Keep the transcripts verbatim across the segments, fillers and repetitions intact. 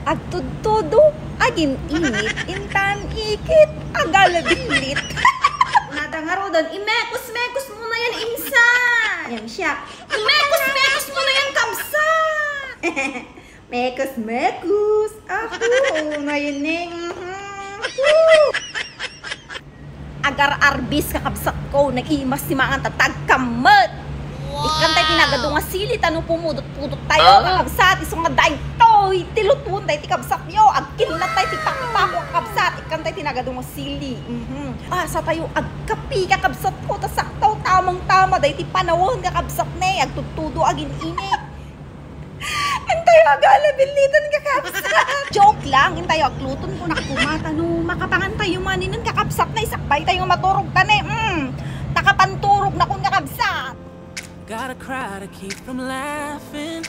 Agtudtudo, agin-init, intan ikit, agalabillit. Nata nga rudon, imekus-mekus mo na yan, insan! Yan siya. Imekus-mekus mo na yan, kabsat! Mekus-mekus! Ako, ngayon eh. Mhm. Woo! Agar-arbis, kakabsat ko, nag-imas ti mangan ta tagkammet. Ikkan tay tinagadu nga sili, ta no pumudot-pudot tayo, kakabsat, isu nga daytoy, ti lutuon tay ti kabsat yo, agkinlat tay ti pakpako, kakabsat, ikkan tay tinagadu nga sili. Mhm. Asa tayo agkapi, kakabsat ko, ta sakto, tamang-tama, day ti panawen, kakabsat ne, agtudtudo, agin-init. Intayo agalabillitan, kakabsat. Joke lang, intayo agluton ko na kumata no makapangan tayo maninen, kakabsat, na isakbay tayo maturog ta ne. Mm. Takapanturog na kun, kakabsat. Gotta cry to keep from laughing.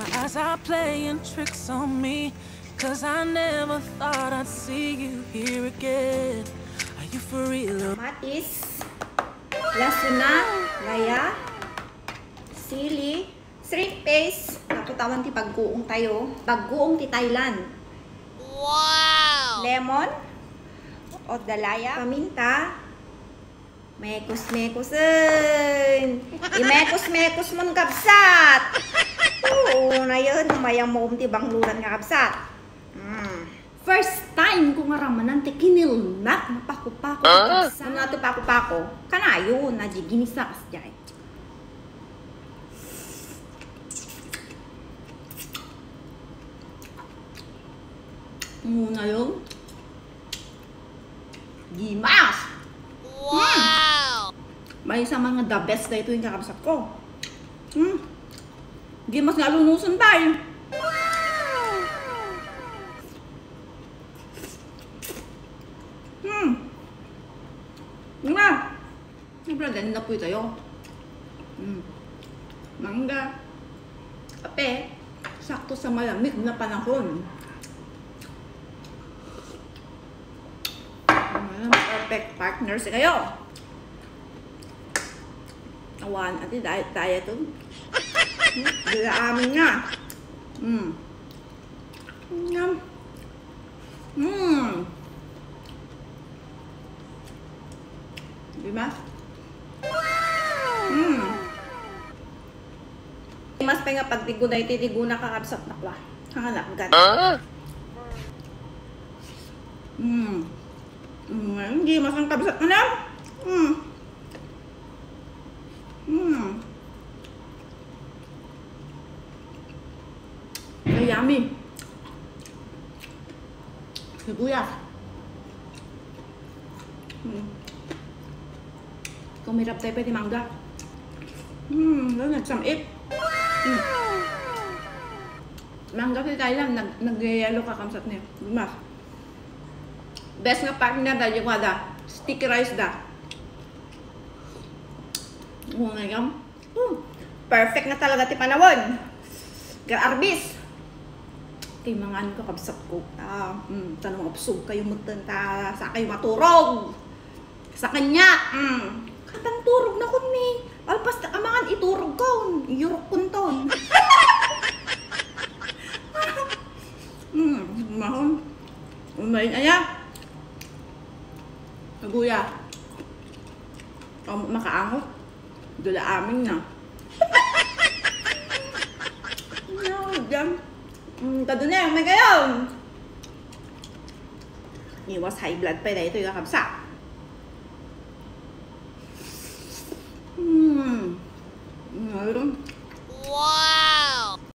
My eyes are playing tricks on me. Cause I never thought I'd see you here again. Are you for real? Matis, lasuna, laya, sili, shrimp paste, tapos tawan ti bagguong tayo. Bagguong ti Thailand. Wow! Lemon, o dalaya, paminta, mekus-mekusen. Imekus-mekus mon, kabsat. Oo, na yun. Mayam mo ti bangluran nga kabsat. Mm. First time ko nga ramanan ti kinilnat nga paku-paku, ah? Kabsat. Ano ti paku-paku? Kanayon, na di ginisa kas jay. Muna yun. Gimas! Wow! Hmm. Maysa man nga the best daytoy nga kakabsat ko. Hmm. Gimas nga alunusen, bay. Hmm. Nga. Siyempre, dahil napoy tayo. Mm. Mangga. Kape. Sakto sa malamig na panahon. Mm, perfect partners kayo. Awan, ati diet, diet, oh. Hmm, dila amin nga. Mm. Yum. Mm. Di ba? Mm. Mas pa nga pagtigo na iti tigo na kakabsat na kwa. Hangalapgan. Ah? Mm. Mm, hindi mas ang kabsat na lang. Mm. Mm. Ay, yummy. Sibuyas. Hmm. Kumirap tayo pwede mangga. Hmm, doon, nagsamit. Hmm. Mangga sa Thailand, nag, nag-yellow kakabsat niya. Mas. Best nga partner da, yung da. Sticky rice da. Oh, ngayon. Hmm, perfect na talaga ti panawen. Gar-arbis. Kay mangan kakabsat ko. Ah, mm, ta no maupsog kayo metten ta, sa kayo maturog. Sa kanya, mm. Kapanturog na kun ni. Alpas ta kamangan iturog ko. Iyurok kun ton. Mm, mahon. Umain aya. Aguya. Am-, makaangot. Dula amin na. No, jam. Mm, kadu na, may kayo. Iwas high blood pa, dahil ito yung kakabsa. Mm. Mm,